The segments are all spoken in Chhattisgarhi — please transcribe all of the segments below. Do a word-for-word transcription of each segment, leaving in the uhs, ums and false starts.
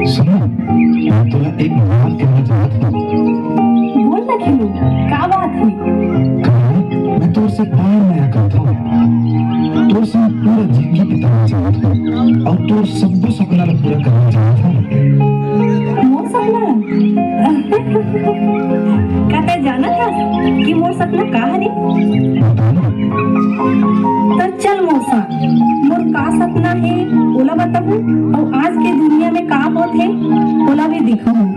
सुन ना, मैं तोला एक बात कहना चाहत हूँ। बोल ना खेलू, का बात है? कहो, मैं तोर से प्यार मया करत हूँ। तोर से पूरा जिंदगी बिताना चाहत हूँ और तोर सब्बो सपना ला पूरा करना चाहत हूँ। मोर सपना? का तै जानत हस कि मोर सपना का हरे? बता ना। त चल मोर संग, मोर का सपना हे, ओला बताहूँ, अउ आज के दुनिया में का होत हे, ओला भी दिखाहूँ।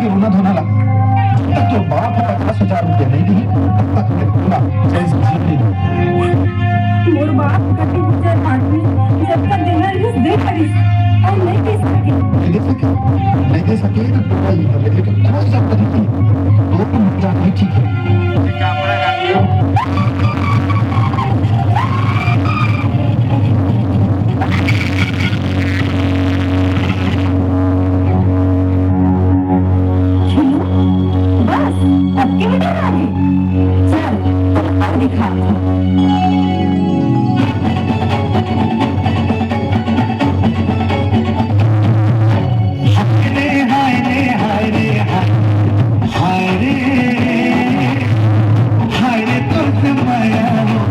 रोना धोना ला। जब तक तोर बाप ह पचास हजार रुपया नहीं दिही, तब तक मैं रोना जैसे जीने नहीं दूँ। मोर बाप कति गुजर बांटनी, जब तक देना रिहिस दे परिस, अउ नहीं दे सके। नहीं दे सके, नहीं दे सके तो टोला ही कर ले, लेकिन कोई जरूरत नहीं थी। दो मिनट जाना ही ठीक है। बस, अब के बेटा आ गई। चल, अब दिखा। हाय रे, हाय रे, हाय रे, हाय। हाय रे, हाय रे, तोर से माया हो।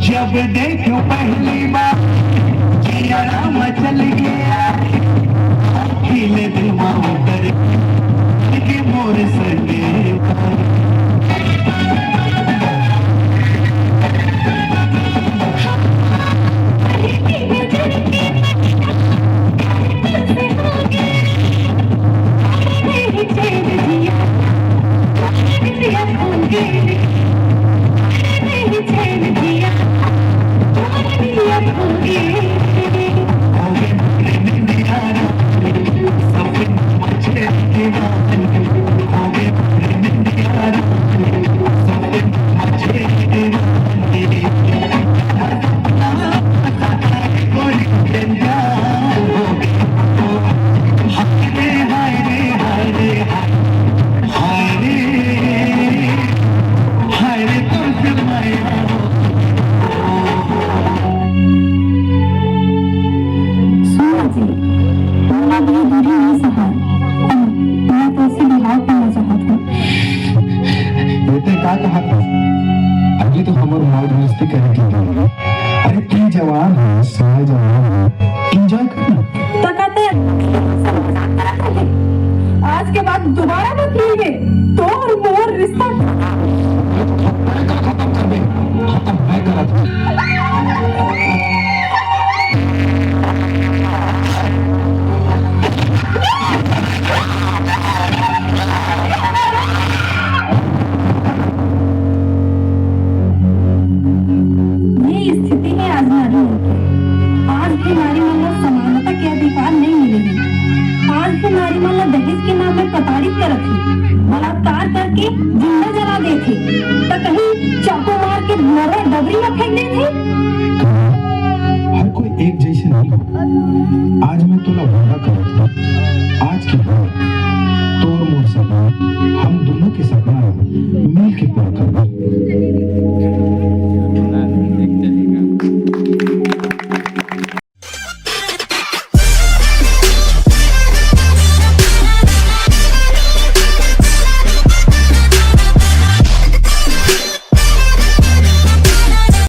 जब देखो पहली बार, जियरा मचल गया, दिल दिमाग कर के मोर सने। सुन जी, मोला ये दूरी नहीं सहाय। मैं तो इसे बिहाव करना चाहत हूँ। ये ते का कहा था? अभी तो हमर मौज मस्ती करे के दिन है। अरे तू जवान है, साय जवान है, एंजॉय करना। तका ते आज के बाद दोबारा मत मिलबे। तोर मोर रिश्ता खत्म कर दे, खत्म मैं करत हूँ। ये स्थिति है आज नारी मन के। आज भी नारी मन ला समानता के अधिकार नहीं मिले हे। आज भी नारी मन ला दहेज के नाम में प्रताड़ित करत हे, बलात्कार करके जिंदा जला देत हे, त कहीं चाकू मार के नरवा डबरी में फेंक देत हे। हर कोई एक जैसे नहीं हो। आज मैं तोला वादा करत हूँ,